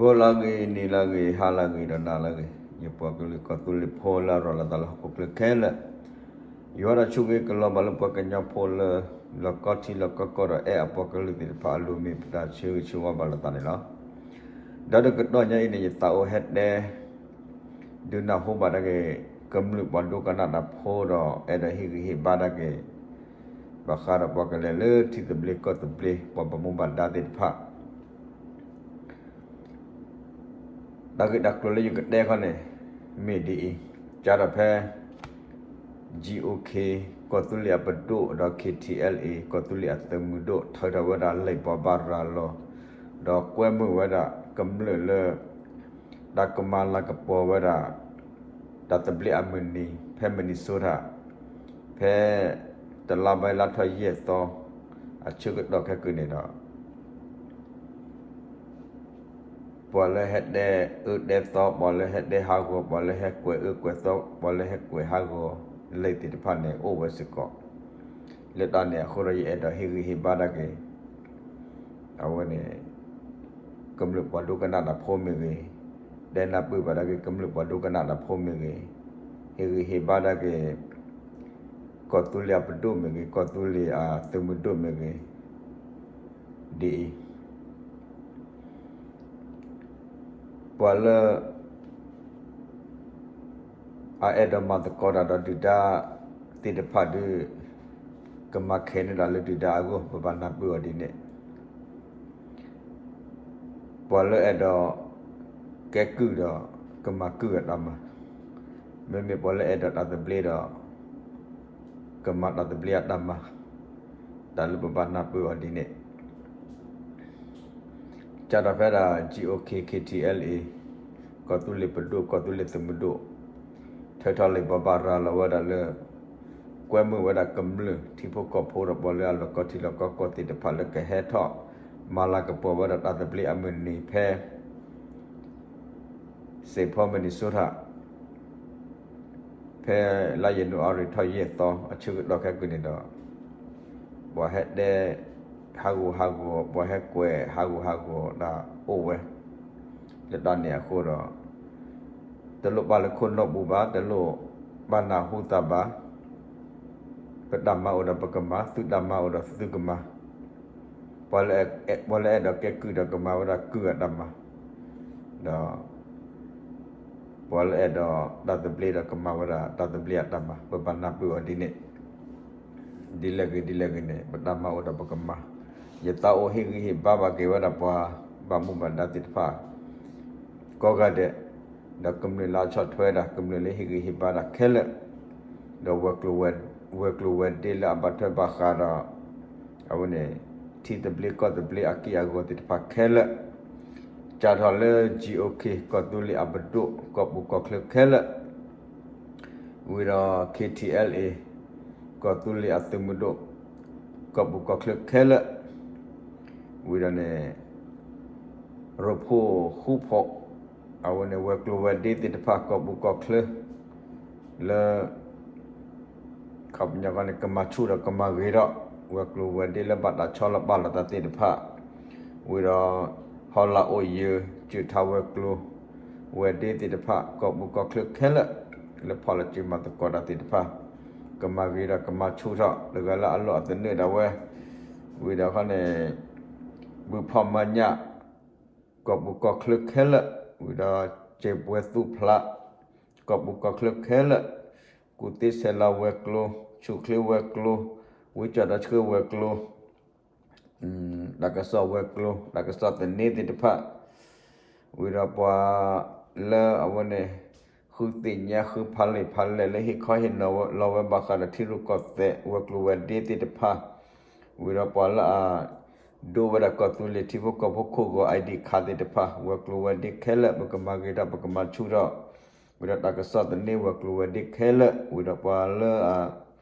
ဂီၤလၢအဂ့ၤ, နံၤလၢအဂ့ၤ, ဟါလၢအဂ့ၤ, ဒီးနၤလၢအဂ့ၤ, ယပှၤကလုာ်ကီၢ်သူလ့ၤဖိလၢအရၤလီၤသးလၢဟီၣ်ခိၣ်ချၢခဲလၢာ်, ယွၤဒီးဆိၣ်ဂ့ၤကလီၤဘၣ်လၢပှၤကညီဖိလၢ လီၢ်ကီထံလီၢ်ကီကီၢ်ဒီးအဲၣ်အပှၤကလုာ်သ့ၣ်တဖၣ်အလိၤမ့ၢ်ပတၢ်ဆၢဂ့ၤဆၢဝါဘၣ်လိာ်သးန့ၣ်လီၤ. ဒီးတကတီၢ်ညါအံၤန့ၣ် ယသးအိၣ်ဟဲတဲ ဒုးနၢ်ဟူဘၣ်တၢ်က့ၤ ကမျၢၢ်ပှၤဒိကနၣ်တၢ်ဖိဒီး အဲၣ်ဒိးဟ့ၣ်ဂံၢ်ဟ့ၣ်ဘါတၢ်က့ၤ ဘၣ်ဃးဒီးပှၤကလဲၤလၢထံသဘျ့ကီၢ်သဘျ့ ပှၤဘၣ်မူဘၣ်ဒါသ့ၣ်တဖၣ် တၢ်ဂ့ၢ်တၢ်ကျိၤလၢယကတဲခီန့ၣ် မ့ၢ်ဒ်အံၤ, ကၢ်ဒီးဖဲ GOK ကီၢ်သူလ့ၤအပဒိၣ်ဒီး KTLA ကီၢ်သူလ့ၤအသုးမုၢ်ဒိၣ် ထုးထီၣ်ဝဲဒၣ်လံာ်ဘိးဘၣ်ရၤလီၤ ဒီးကွဲမုာ်ဝဲဒၣ်ကမျၢၢ်လၢ တၢ်ကမၤလၤကပီၤဝဲဒၣ် တၢ်သဘျ့အမုၢ်နံၤ ဖဲ Minnesota ဖဲ တလါဘၣ်လါထီၣ်ယဲၢ်သီ အဆၢကတီၢ်ခဲကနံၣ်န့ၣ်ဒီး ပှၤလၢဟဲတဲအၢတဲသီ, ပှၤလၢဟဲတဲဟးဂီၤ, ပှၤလၢဟဲကွဲးအၢကွဲးသီ, ပှၤလၢဟဲကွဲးဟးဂီၤ လံာ်သ့ၣ်တဖၣ်န့ၣ် အိၣ်ဝဲစ့ၢ်ကီး. လၢတၢ်န့ၣ်အဃိဒီး ယအဲၣ်ဒိးဟ့ၣ်ဂံၢ်ဟ့ၣ်ဘါတၢ်က့ၤ အဝဲန့ၣ် ကမျၢၢ်ပှၤဒိကနၣ်တၢ်ဖိမ့ၢ်ဂ့ၤ, တဲနၢ်ပၢၢ်ဘၣ်တၢ်က့ၤ ကမျၢၢ်ပှၤဒိကနၣ်တၢ်ဖိမ့ၢ်ဂ့ၤ, ဟ့ၣ်ဂံၢ်ဟ့ၣ်ဘါတၢ်က့ၤ ကီၢ်သူလ့ၤအပဒိၣ်မ့ၢ်ဂ့ၤ, ကီၢ်သူလ့ၤအသုးမုၢ်ဒိၣ်မ့ၢ်ဂ့ၤ, ဒ်အံၤ ပှၤလၢ အအဲၣ်ဒိးမၤသကိးတၢ်ဒီးဒုၣ်ဒါသ့ၣ်တဖၣ်ဒီး ကမၤခဲးန့ၢ်တၢ်လၢဒုၣ်ဒါအဂီၢ် ပဘၣ်နၢ်ပၢၢ်အီၤဒ်န့ၣ်, ပှၤလၢအဲၣ်ဒိးကဲကုၢ်ဒီး ကမၤကုၢ်အတၢ်မၤ, မ့မ့ၢ်ပှၤလၢအဲၣ်ဒိးတၢ်သဘျ့ဒီး ကမၤတၢ်သဘျ့အတၢ်မၤ, တၢ်လၢပဘၣ်နၢ်ပၢၢ်အီၤဒ်န့ၣ် ကၢ်ဒီးဖဲဒၣ် GOK KTLA ကီၢ်သူလ့ၤပဒိၣ် ကီၢ်သူလ့ၤသုးမုၢ်ဒိၣ် ထုးထီၣ်လံာ်ဘိးဘၣ်ရၤလီၤဝဲဒၣ်လၢ ကွဲမုာ်ဝဲဒၣ်ကမျၢၢ်ထံဖိကီၢ်ဖိဒီး ပှၤလၢအလီၢ်ကီထံလီၢ်ကီကီၢ်သ့ၣ်တဖၣ်လၢကဟဲထီၣ် မၤလၤကပီၤဝဲဒၣ်တၢ်သဘျ့အမုၢ်နံၤဖဲ Saint Paul Minnesota ဖဲလါယနူၤအါရံၤထီၣ်ယဲၢ်သီ အဆၢကတီၢ်ခဲကနံၣ်န့ၣ်ဒီး ပှၤဟဲတဲဟးဂူာ်ဟးဂီၤ ပှၤဟဲကွဲးဟးဂူာ်ဟးဂီၤဒၣ်အိၣ်ဝဲ လၢတၢ်န့ၣ်အဃိဒီး တလိၣ်ဘၣ်လၢခိၣ်နူာ်ပူၤဘၣ်, တလိၣ်ဘၣ်နၢ်ဟူသးဘၣ်, ပတၢ်မၤအိၣ်ဒီးပကမၤ, သုတၢ်မၤအိၣ်ဒီးသုကမၤ, ပှၤလၢအဲၣ်ဒိးကဲကုၢ်ဒီးကမၤဝဲဒၣ်ကုၢ်အတၢ်မၤ, ဒီး ပှၤလၢအဲၣ်ဒိးတၢ်သဘျ့ဒီးကမၤဝဲဒၣ်တၢ်သဘျ့အတၢ်မၤ ပဘၣ်နၢ်ပၢၢ်အီၤဒ်န့ၣ်, ဒ်လဲၣ်ဂ့ၤဒ်လဲၣ်ဂ့ၤန့ၣ် ပတၢ်မၤအိၣ်ဒီးပကမၤ, ယသးအိၣ်ဟ့ၣ်ဂံၢ်ဟ့ၣ်ဘါဘၣ်က့ၤဝဲဒၣ်ပှၤဘၣ်မူဘၣ်ဒါသ့ၣ်တဖၣ် ကိးဂၤဒဲး, ဒီးကမျၢၢ်လၢအဆီၣ်ထွဲဒၣ် ကမျၢၢ်လၢဟ့ၣ်ဂံၢ်ဟ့ၣ်ဘါတၢ်ခဲလၢာ်, ဒီးဝဲၤကျိၤဝဲၤဒ့လၢအဘၣ်ထွဲဘၣ်ဃးဒီး အဝဲန့ၣ် ထံသဘျ့ကီၢ်သဘျ့အက့ၢ်အဂီၤသ့ၣ်တဖၣ်ခဲလၢာ်, ကၢ်ထီၣ်လၢ GOK ကီၢ်သူလ့ၤအပဒိၣ် ကီၢ်ပူၤကီၢ်ချၢခဲလၢာ်, ဝံၤဒီး KTLA ကီၢ်သူလ့ၤအသုးမုၢ်ဒိၣ် ကီၢ်ပူၤကီၢ်ချၢခဲလၢာ်, ဝံၤဒီးန့ၣ် ရိဖှိၣ်ဃူဖှီၣ်, အဝဲန့ၣ် ဝဲၤကျိၤဝဲၤဒ့သ့ၣ်တဖၣ် ကီၢ်ပူၤကီၢ်ချၢ လၢ ခီပညီန့ၣ် ကမၤဆူၣ်ဒီးကမၤဂ့ၤထီၣ် ဝဲၤကျိၤဝဲၤဒ့လၢဘၣ်တၢ်ဆီလီၤပာ်လီၤသးသ့ၣ်တဖၣ်, ဝံၤဒီး ဟီၣ်လာ်အိၣ်ယၢၤ စၢၢ်ထါဝဲၤကျိၤ ဝဲၤဒ့သ့ၣ်တဖၣ် ကီၢ်ပူၤကီၢ်ချၢခဲလၢာ် လၢဖီၣ်လီၤစုမၤသကိးတၢ်သ့ၣ်တဖၣ် ကမၤဂ့ၤဒီးကမၤဆူၣ်ထီၣ် တဂၤလၢအလီၢ်အသနၢၣ်ဒၣ်ဝဲ, ဝံၤဒီးခီန့ၣ် ဘုဖီၣ်မါညၣ် ကီၢ်ပူၤကီၢ်ချၢခဲလၢာ်, ဝံၤဒီး စံးပှဲၤသူဖျး ကီၢ်ပူၤကီၢ်ချၢခဲလၢာ်, ကူၣ်သ့ဆဲးလၤဝဲၤကျိၤ, ဆူၣ်ချ့ဝဲၤကျိၤ, ဝံကၠီၣ်ဒီဆှၢဝဲၤကျိၤ, တၢ်ကစီၣ်ဝဲၤကျိၤ, တၢ်ကစီၣ်သန့သ့ၣ်တဖၣ်, ဝံၤဒီးပှၤလၢအဝဲန့ၣ် ဃုသ့ၣ်ညါဃုဖးလဲၢ်ဖးလဲၢ်လၢဟ့ၣ်ခီဟ့ၣ်နီၤလီၤဝဲဘၣ်ဃးဒီးထံရူၢ်ကီၢ်သဲး ဝဲၤကျိၤဝဲၤဒ့သ့ၣ်တဖၣ်, ဝံၤဒီးပှၤလၢအ ဒိဝဲဒၣ်ကီၢ်သူလ့ၤထံဖိကီၢ်ဖိခိၣ်ဂီၤ ID card သ့ၣ်တဖၣ် ဝဲၤကျိၤဝဲၤဒ့ခဲလၢာ် ပကမၤဂ့ၤထီၣ် ပကမၤဆူၣ်ထီၣ်, ဝံၤဒီးတၢ်ကစီၣ်သန့ဝဲၤကျိၤဝဲၤဒ့ခဲလၢာ်, ဝံၤဒီးပှၤလၢ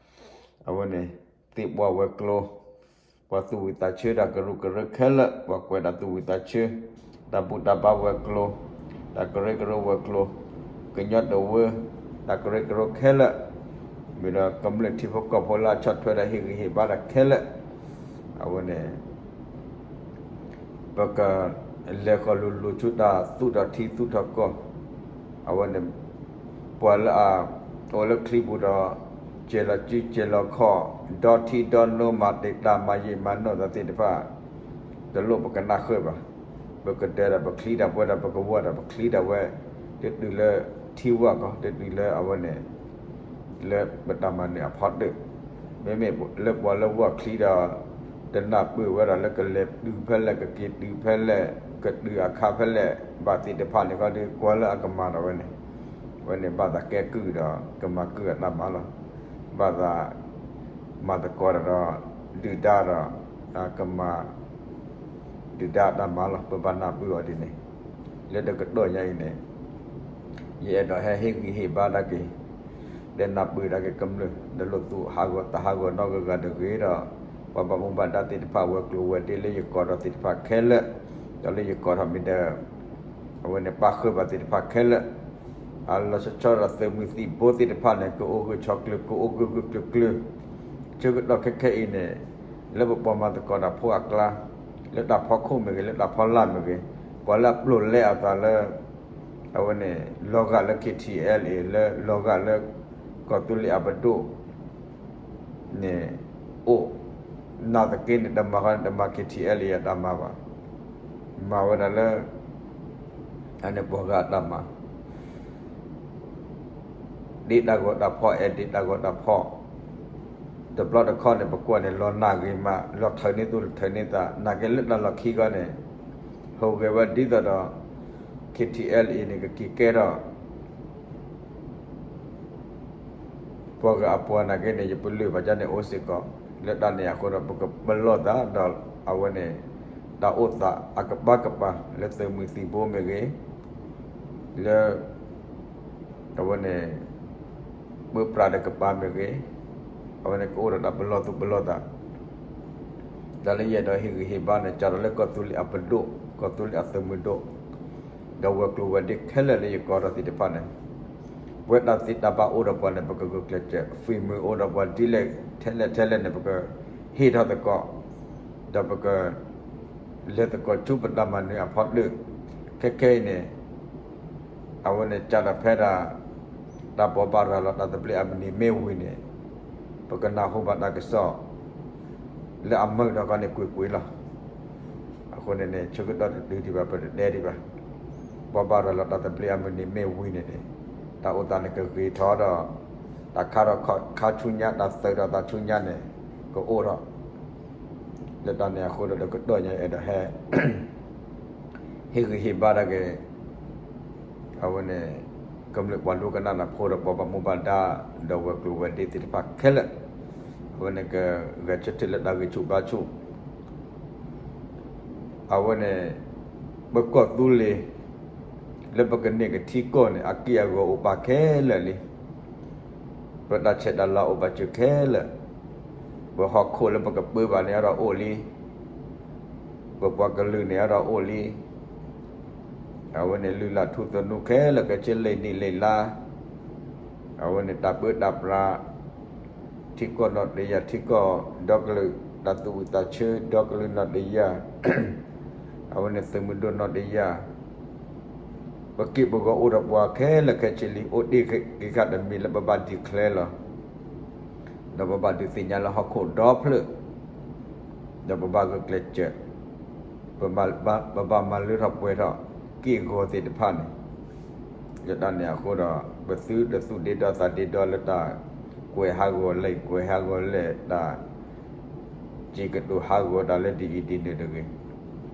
အဝဲန့ၣ် သ့ၣ်ပှၢ်ဝဲၤကျိၤ, ပှၤသူၣ်ဝံၣ်သးဆၢတၢ်ကရူၢ်ကရၢခဲလၢာ်, ပှၤကွဲးတၢ်သူၣ်ဝံၣ်သးဆၢ, တၢ်ဘူၣ်တၢ်ဘါဝဲၤကျိၤ, တၢ်ကရၢကရိဝဲၤကျိၤ, ကညီတဝၢ တၢ်ကရၢကရိခဲလၢာ်, ဝံၤဒီးကမျၢၢ်ထံဖိကီၢ်ဖိလၢအဆီၣ်ထွဲတၢ်ဟ့ၣ်ဂံၢ်ဟ့ၣ်ဘါတၢ်ခဲလၢာ်, အဝဲန့ၣ် ပက လဲၤဃီၤလိၤလိၤဆူတၢ်သူၣ်ထီၣ်ထံသူၣ်ထီၣ်ကီၢ်, အဝဲန့ၣ် ပှၤလၢအ အိၣ်လၢချံပူၤဒီး ကဲၤလီၤစုကဲၤလီၤခီၣ်, ဒီထံဒီနိ မၤတံာ်တာ်မၤယံာ်မၤနီၢ်သးသ့ၣ်တဖၣ် တလိၣ်ပကနၣ်ဃုာ်ဘၣ်. ပကဒဲးဒီးပချံတၢ်ပှဲၤဒီး ပကဝီၤဒီးပချံတၢ်ဝဲ, တတုၤလၢထံဝၢ်ကီၢ် တတုၤလၢအဝဲန့ၣ် လၢပတၢ်မၤနၢၤအဖီတၢၣ်, မ့မ့ၢ်လၢပှၤလၢဝီၢ်ချံဒီး တနၢ်ပၢၢ်ဝဲဒၣ်လၢကလဲၤတုၤဖဲလဲၣ် ကက့ၤတုၤဖဲလဲၣ် ကတုၤအခါဖဲလဲၣ် ဘၣ်သ့ၣ်တဖၣ်န့ၣ်ခီဒီး ကွၢ်လၢအကမၤဒီးဝဲန့ၣ်, ဝဲန့ၣ်ဘၣ်သးကဲကုၢ်ဒီး ကမၤကုၢ်အတၢ်မၤလီၤ. ဘၣ်သး မၤသကိးတၢ်ဒီး ဒုၣ်ဒါဒီး ကမၤ ဒုၣ်ဒါအတၢ်မၤလီၤ. ပဘၣ်နၢ်ပၢၢ်အီၤဒ်န့ၣ်, လၢတကတီၢ်ညါအံၤန့ၣ် ယအဲၣ်ဒိးဟဲဟ့ၣ်ဂံၢ်ဟ့ၣ်ဘါတၢ်က့ၤ, တဲနၢ်ပၢၢ်တၢ်က့ၤကမျၢၢ် ဒီးလိၣ်သူၣ်ဟးဂီၤသးဟးဂီၤနီတဂၤဂၤတဂ့ၤဒီး ပှၤဘၣ်မူဘၣ်ဒါသ့ၣ်တဖၣ် ဝဲၤကျိၤဝဲၤဒ့လၢယကီၢ်ဒီးသ့ၣ်တဖၣ်ခဲလၢာ်, ဒီးလၢယကီၢ်ထီၣ်မ့ၢ်ဒီး အဝဲန့ၣ်ပၣ်ဃုာ်ဘၣ်သ့ၣ်တဖၣ်ခဲလၢာ်, အလီၤဆီဆီဒီးသုးမုၢ်သံၣ်ဘိသ့ၣ်တဖၣ်န့ၣ် ကအိၣ်ဂၢၢ်ဆိးကျၢၤ ကအိၣ်ဂၢၢ်ဂၢၢ်ကျၢၤကျၢၤ, ဆၢကတီၢ်ခဲခဲအံၤန့ၣ် လၢပပှၤမၤသကိးတၢ်ဖိအကျါ, လၢတၢ်ဖီခိၣ်မ့ၢ်ဂ့ၤ လၢတၢ်ဖီလာ်မ့ၢ်ဂ့ၤ, ပှၤလၢအပျိာ်လဲအသးလၢ အဝဲန့ၣ် လီၤဂာ်လၢ KTLA လၢလီၤဂာ်လၢ ကီၢ်သူလ့ၤအပဒိၣ် န့ၣ် အိၣ်, နာ်သက့န့ၣ် တမၤဃီန့ၣ် တမၤ KTLA အတၢ်မၤဘၣ်, မၤဝဲဒၣ်လၢ အန့ၣ်ပှၤဂၤအတၢ်မၤ ဒ့တၢ်ဂီၤတၢ်ဖီၣ် အဲၣ်ဒ့တၢ်ဂီၤတၢ်ဖီၣ်, တဘျီတခီၣ်န့ၣ် ပကွၢ်န့ၣ် လီၤနာ်ဂ့ၤမး လီၤထၢန့ၢ်သူၣ်လီၤထၢန့ၢ်သး နာ်က့လၢတၢ်လီၢ်ခံခီန့ၣ် ဟူးဂဲၤဝဲဒ်သိးဒီး KTLA န့ၣ် ကက့ၤကဲထီၣ် ပှၤဂၤအပှၤနာ်က့န့ၣ် ယပလၢၢ်ဘၣ်ကန့ၣ်အိၣ်စ့ၢ်ကီး, လၢတၢ်န့ၣ်အဃိဒီး ပကပလီၢ်သးဒီးအဝဲန့ၣ် တၢ်အိၣ်သးအကပၤကပၤ လၢသုးမုၢ်သံၣ်ဘိမ့ၢ်ဂ့ၤ, လၢ အဝဲန့ၣ် ပၢပြးတကပၤမ့ၢ်ဂ့ၤ, အဝဲန့ၣ်ကအိၣ်ဒီးတၢ်ပလီၢ်သူၣ်ပလီၢ်သး တၢ်လၢယအဲၣ်ဒိးဟ့ၣ်ဂံၢ်ဟ့ၣ်ဘါန့ၣ် စးထီၣ်လၢကီၢ်သူလ့ၤအပဒိၣ်, ကီၢ်သူလ့ၤအသုးမုၢ်ဒိၣ်, ဒီးဝဲၤကျိၤဝဲၤဒ့ခဲလၢာ်လၢယကီၢ်ဒီးသ့ၣ်တဖၣ်န့ၣ်, ပဝဲတၢ်သ့တၢ်ဘၣ်အိၣ်ဒီးပှၤန့ၣ် ပကဂုာ်ကျဲးစၢး, ဖံမုၢ်အိၣ်ဒီးပှၤဒ်လဲၣ်ထဲလဲၣ်ထဲလဲၣ်န့ၣ် ပကဟ့ၣ်ထီၣ်သကိး, ဒီးပက လဲၤသကိးဆူပတၢ်မၤနၢၤအဖီတၢၣ်, ခဲခဲအံၤန့ၣ် အဝဲန့ၣ်စးထီၣ်ဖဲဒၣ် တၢ်ပှၤဘၣ်ရၤလီၤတၢ်သဘျ့အမုၢ်နံၤမ့ၢ်ဝံၤန့ၣ် ပကနၢ်ဟူဘၣ်တၢ်ကစီၣ် လၢအမုာ်ထီၣ်ခီန့ၣ်ကွ့ၢ်ကွ့ၢ်လီၤ. အဃိန့ၣ်န့ၣ် ဆၢကတီၢ်တတုၤဒံးဘၣ် ပတတဲဒံးဘၣ်. ပှၤဘၣ်ရၤလီၤတၢ်သဘျ့အမုၢ်နံၤမ့ၢ်ဝံၤန့ၣ်န့ၣ် တၢ်အိၣ်သးန့ၣ်ကဂ့ၤထီၣ်ဒီး တၢ်ခါထီၣ်ခါဆူညါ တၢ်သုးထီၣ်သးဆူညါန့ၣ် ကအိၣ်ထီၣ် လၢတၢ်န့ၣ်အဃိဒီး တကတီၢ်ညါအဲၣ်ဒိးဟဲ ဟ့ၣ်ဂံၢ်ဟ့ၣ်ဘါတၢ်က့ၤ အဝဲန့ၣ် ကမျၢၢ်ပှၤဒိကနၣ်တၢ်ဖိဒီးပှၤဘၣ်မူဘၣ်ဒါ ဒီးဝဲၤကျိၤဝဲၤဒ့သ့ၣ်တဖၣ်ခဲလၢာ်, အဝဲန့ၣ်ကဂဲၤဆၢထၢၣ်လၢတၢ်ဂံၢ်ဆူၣ်ဘါဆူၣ် အဝဲန့ၣ် ပကီၢ်သူလ့ၤ လၢပကန့ၢ်ကထံကီၢ်န့ၣ် အက့ၢ်အဂီၤအိၣ်ပာ်ခဲလၢာ်လံ. ပတၢ်ဆဲးတၢ်လၤအိၣ်ပာ်စၢၤခဲလၢာ်, ပဟီၣ်ခိၣ်လၢပကပၢဘၣ်န့ၣ် အဲၣ်ဒိးအိၣ်လံ. ပပှၤကလုာ်န့ၣ်အဲၣ်ဒိးအိၣ်လံ. အဝဲန့ၣ်လုၢ်လၢ်ထူသနူခဲလၢာ် ကဆ့လံာ်နံၣ်လံာ်လါ အဝဲန့ၣ်တၢ်ပၢတၢ်ပြး ထံကီၢ်နီၣ်တယၢ် ထံကီၢ်ဒီကလုာ် တၢ်သူၣ်ဝံၣ်သးဆၢဒီကလုာ်နီၣ်တယၢ် အဝဲန့ၣ်သုးမုၢ်ဒိၣ်နီၣ်တယၢ် ပက့ၢ်ပဂီၤအိၣ်ဒီးပှၤခဲလၢာ်ခဲဆ့လံ အိၣ်တ့ၢ်က့ၤဃာ်တမံၤလၢပဘၣ် declare လီၤ. ဒီးပဘၣ်ဒုးသ့ၣ်ညါလၢဟီၣ်ခိၣ်ဒီဖျၢၣ် ဒီးပဘၣ်ဂုာ်ကျဲးစၢး ပဘၣ်မၤလၢထီၣ်ပှဲၤထီၣ် က့ၢ်ဂီၤသ့ၣ်တဖၣ်န့ၣ် လၢတၢ်န့ၣ်အဃိဒီး ပသုတသူၣ်ဒ့ဒီသးဒ့ဒီလၢတၢ်ကွဲးဟးဂီၤလဲၣ် ကွဲးဟးဂီၤလဲၣ် တၢ်စ့ၤကတိၤဟးဂီၤတၢ်လၢဒ်အံၤဒ်နုၤတဂ့ၤ.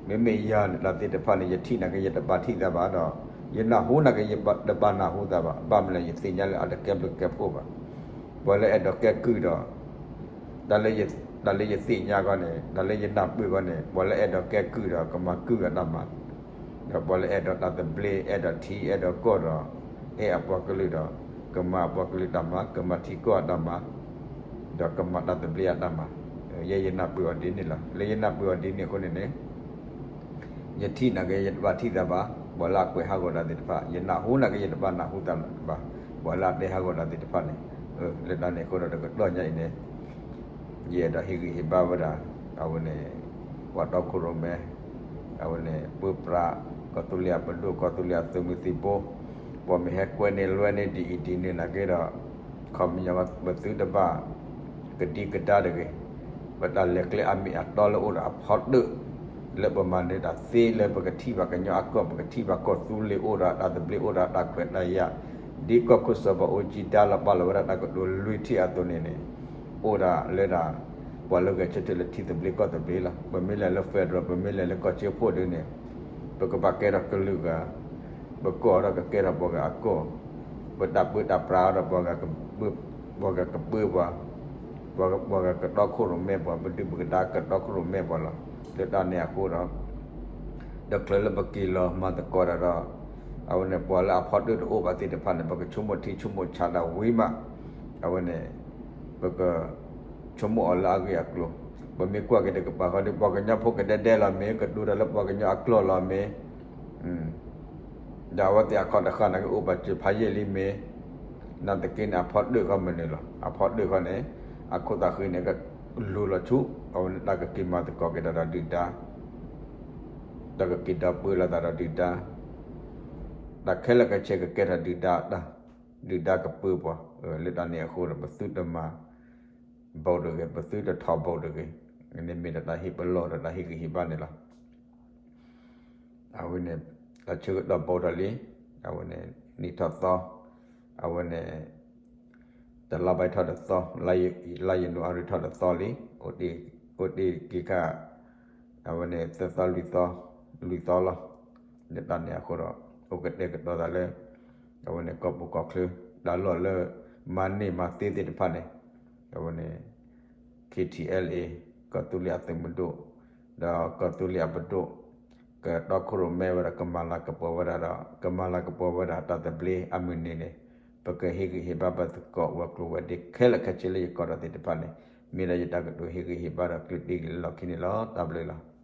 မ့မ့ၢ်ယၤန့ၣ် တၢ်သ့ၣ်တဖၣ်န့ၣ် ယထံၣ်နာ်က့ ယတဘၣ်ထံၣ်သးဘၣ်ဒီး ယနၢ်ဟူနာ်က့ ယတဘၣ်နၢ်ဟူသးဘၣ်. ဘၣ်မနုၤလဲၣ် ယသ့ၣ်ညါလၢအတကဲဘျုးကဲဖှိၣ်ဘၣ်. ပှၤလၢအဲၣ်ဒိးကဲကုၢ်ဒီး တၢ်လၢယသ့ၣ်ညါခီန့ၣ် တၢ်လၢယနၢ်ပၢၢ်ခီန့ၣ် ပှၤလၢအဲၣ်ဒိးကဲကုၢ်ဒီး ကမၤကုၢ်အတၢ်မၤ, ဒီးပှၤလၢအဲၣ်ဒိးတၢ်သဘျ့ အဲၣ်ဒိးထံ အဲၣ်ဒိးကီၢ်ဒီး အဲၣ်အပှၤကလုာ်ဒီး ကမၤအပှၤကလုာ်တၢ်မၤ ကမၤထံကီၢ်အတၢ်မၤ ဒီးကမၤတၢ်သဘျ့အတၢ်မၤ, ယဲယနၢ်ပၢၢ်အီၤဒ်န့ၣ်လီၤ. လၢယနၢ်ပၢၢ်အီၤဒ်န့ၣ်အဃိန့ၣ်န့ၣ် ယထံၣ်နာ်က့ ယတဘၣ်ထံၣ်သးဘၣ်. ပှၤလၢအကွဲးဟးဂီၤတၢ်သ့ၣ်တဖၣ် ယနၢ်ဟူနာ်က့ ယတဘၣ်နၢ်ဟူသးဘၣ်. ပှၤလၢအတဲဟးဂီၤတၢ်သ့ၣ်တဖၣ်န့ၣ် လၢတၢ်န့ၣ်အဃိဒီး တကတီၢ်ညါအံၤန့ၣ် ယအဲၣ်ဒိးဟ့ၣ်ဂံၢ်ဟ့ၣ်ဘါဝဲဒၣ် အဝဲန့ၣ် ပှၤတီခိၣ်ရိၣ်မဲ အဝဲန့ၣ် ပၢပြး ကီၢ်သူလ့ၤအပဒိၣ် ကီၢ်သူလ့ၤအသုးမုၢ်သံၣ်ဘိ ပှၤမ့ၢ်ဟဲကွဲန့ၢ်လွဲန့ၢ်ဒ်အံၤဒ်န့ၣ်နာ်က့ဒီး ခီပညီ ပသုတဘၣ် ကဒံကဒါတဂ့ၤ. ပတၢ်လဲၤကျဲအမ့ၢ်အတီလၢအိၣ်ဒီးအဖီတၢၣ် လၢပမၤနၢၤတၢ်သ့လၢပကထံၣ်ဘၣ်ကညီအကီၢ် ပကထံၣ်ဘၣ်ကီၢ်သူလ့ၤအိၣ်ဒီးတၢ်သဘျ့ အိၣ်ဒီးတၢ်ခွဲးတၢ်ယာ် ဒ်ကီၢ်ခိၣ်စီၤဘၣ်အူကၠံဒါလီၤပာ်လီၤဝဲဒၣ်တၢ်ကတိၤလွံၢ်ထံၣ်အသိးန့ၣ်န့ၣ် အိၣ်ဒၣ်လၢဒၣ် ပှၤလၢဂဲၤဆၢထၢၣ်လၢထံသဘျ့ကီၢ်သဘျ့လီၤ. ပမ့ၢ်လဲၤလၢ federal ပမ့ၢ်လဲၤလၢကီၢ်စ့ဖိဒ်န့ၣ် ပကဘၣ်ကဲထီၣ်ကလုာ်ဂၤ ပကီၢ်ဒီးကကဲထီၣ်ပှၤဂၤအကီၢ်, ပတၢ်ပၢတၢ်ပြးဒီးပှၤဂၤကပၢပှၤ, ပှၤဂၤကတီခိၣ်ရိၣ်မဲပှၤ, ပဒုၣ်ပကဒါကတီခိၣ်ရိၣ်မဲပှၤလီၤ. လၢတၢ်န့ၣ်အဃိဒီး တချုးလၢပက့ၤလီၤမၤသကိးတၢ်ဒီး အဝဲန့ၣ်ပှၤလၢအဖီတၢၣ်တအိၣ်ဘၣ်သ့ၣ်တဖၣ်န့ၣ် ပကဆိကမိၣ်ထံဆိကမိၣ်ဆးဒၣ်ဝံၤမး, အဝဲန့ၣ် ပက ဆိကမိၣ်အီၤလၢအဂ့ၢ်အကျိၤ, ပမ့ၢ်ကွၢ်က့ၤတကပၤဃီဒီး ပှၤကညီဖိကဒဲဒဲလီၤမ့ၢ် ကတိၤတၢ်လၢပှၤကညီအကျိာ်လီၤမ့ၢ် ဒီးအဝဲသ့ၣ်အခီၣ်တဃာ်န့ၣ်ကအိၣ်ဘၣ်စၢၤဖးယံာ်လံမ့ၢ်, နာ်သက့န့ၣ် အဖီတၢၣ်ဃီမနုၤလီၤ. အဖီတၢၣ်ဃီန့ၣ် အခိၣ်သးဃံန့ၣ်ကလူၤလီၤဆူ အဝဲန့ၣ်တၢ်ကက့ၤမၤသကိးက့ၤတၢ်ဒီးဒုၣ်ဒါ, တၢ်ကက့ၤဒီပုၢ်လီၤသးဒီးဒုၣ်ဒါ, တၢ်ခဲလၢာ်ခဲဆ့ကကဲထီၣ်ဒုၣ်ဒါတၢ်, ဒုၣ်ဒါကပၢပှၤ, လၢတၢ်န့ၣ်အဃိဒီး ပသုတမၤ ဘူးတဂ့ၤ, ပသုတထီၣ်ဘူးတဂ့ၤ, န့ၣ်မ့ၢ်ဒီးတၢ်ဟ့ၣ်ပလီၢ်ဒီးတၢ်ဟ့ၣ်ဂံၢ်ဟ့ၣ်ဘါန့ၣ်လီၤ. အဝဲန့ၣ် တၢ်ဆၢကတီၢ်ဘူးထီၣ်လံ, အဝဲန့ၣ် နံၣ်ထီၣ်သီ, အဝဲန့ၣ် တလါဘၣ်ထီၣ်တသီ, လါယနူၤအါရံၤထီၣ်တသီလံ, အိၣ်တ့ၢ်က့ၤခါ အဝဲန့ၣ် သၢသီလွံၢ်သီ, လွံၢ်သီလီၤ. လၢတၢ်န့ၣ်အဃိဒီး အိၣ်ကတဲာ်ကတီၤသးလၢ အဝဲန့ၣ် ကီၢ်ပူၤကီၢ်ချၢ တၢ်လီၢ်လၢ မၤန့ၢ်မၤသ့သ့ၣ်တဖၣ်န့ၣ် အဝဲန့ၣ် ခ့ထံၣ်အဲလ်အ့ ကီၢ်သူလ့ၤအသုးမုၢ်ဒိၣ် ဒီးကီၢ်သူလ့ၤအပဒိၣ် ကတီခိၣ်ရိၣ်မဲဝဲဒၣ် ကမၤလၤကပီၤဝဲဒၣ်ဒီး ကမၤလၤကပီၤဝဲဒၣ်တၢ်သဘျ့အမုၢ်နံၤန့ၣ် ပကဟ့ၣ်ဂံၢ်ဟ့ၣ်ဘါပသကိးဝဲၤကျိၤဝဲၤဒ့ခဲလၢာ်ခဲဆ့ လၢယကီၢ်ဒီးသ့ၣ်တဖၣ်န့ၣ် မ့ၢ်ဒၣ်ယတၢ်ကတိၤဟ့ၣ်ဂံၢ်ဟ့ၣ်ဘါဒီးကျၢၢ်တံၢ်က့ၤလၢလီၢ်ခံန့ၣ်လီၤ. တၢ်ဘျုးလီၤ.